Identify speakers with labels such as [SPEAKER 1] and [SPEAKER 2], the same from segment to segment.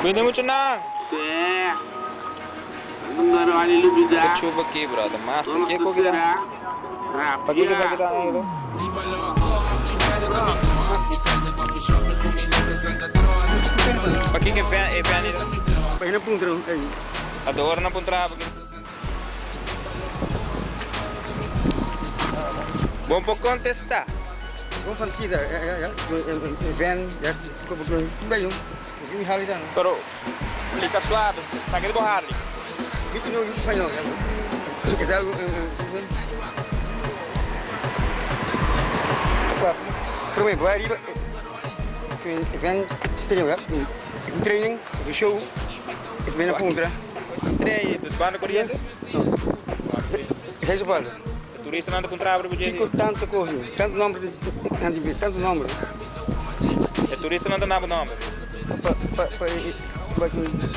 [SPEAKER 1] Cuida mucho nan.
[SPEAKER 2] Sè. Nunca no ali lubida.
[SPEAKER 1] E chuva aki brother, master
[SPEAKER 2] Nos
[SPEAKER 1] ke
[SPEAKER 2] ta
[SPEAKER 1] ku kita?
[SPEAKER 2] será
[SPEAKER 1] Pa ke kita
[SPEAKER 2] rabia.
[SPEAKER 1] kita ayuda? Pa ke ke ven e ven
[SPEAKER 3] Pa hende puntra ey.
[SPEAKER 1] Ata ora nan puntra bo ke. Bon por contesta.
[SPEAKER 3] Bon pansita e ven ya
[SPEAKER 1] Pero splika suave, sa ke di bo Harley? Trei di banda koriente? Turistanan ta puntra bo di bo dje? E turistanan ta na bo nomber.
[SPEAKER 3] Pa pa pa pa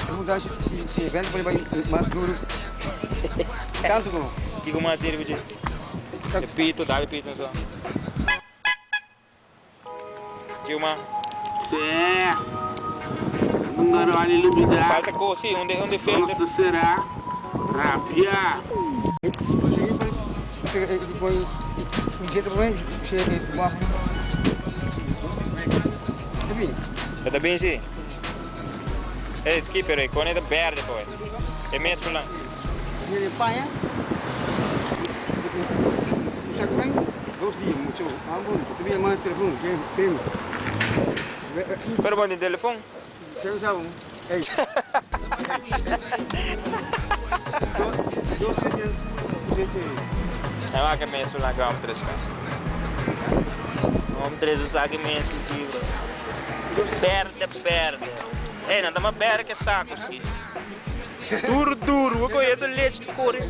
[SPEAKER 3] pregunta si si evento pode bai mas duro tanto como.
[SPEAKER 1] Kiko mas diri bo dje? E pito, dal e pito so. Kiko mas?
[SPEAKER 2] Sè, nunca no ali lubida.
[SPEAKER 1] Falta cos si, unde unde filter.
[SPEAKER 2] Nos ta será rabia.
[SPEAKER 1] E ta bin si. Ey, skipper, e kone ta berde poe. E mes por lan. Pero bo tin telefon? E wak e mes por lan ke wam tres ka. Wam tres a sa ki mes por kibra. Berde berde. Ey, nan ta mas berde ke sakos ki. Duro duro, bo kohe ta lechi ta kore.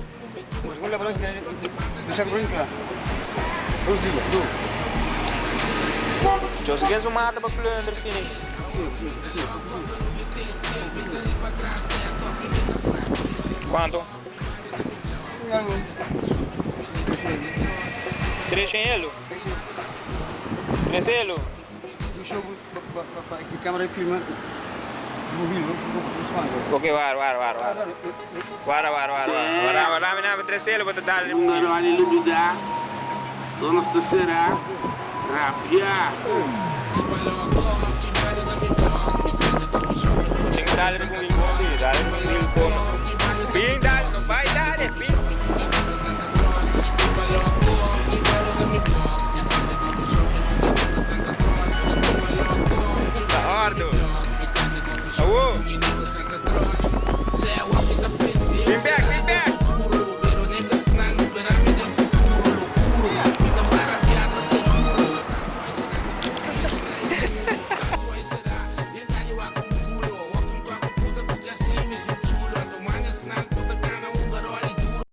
[SPEAKER 1] Jos gen su mata pa plunder skini. Kuanto? Tres elo. Tres elo. Ok, wara, wara, wara, wara. Wara, wara, wara, wara. Wara, wara, mi nami tres elo, bo ta dal.
[SPEAKER 2] Nunca no ali lubida, nos ta será rabia.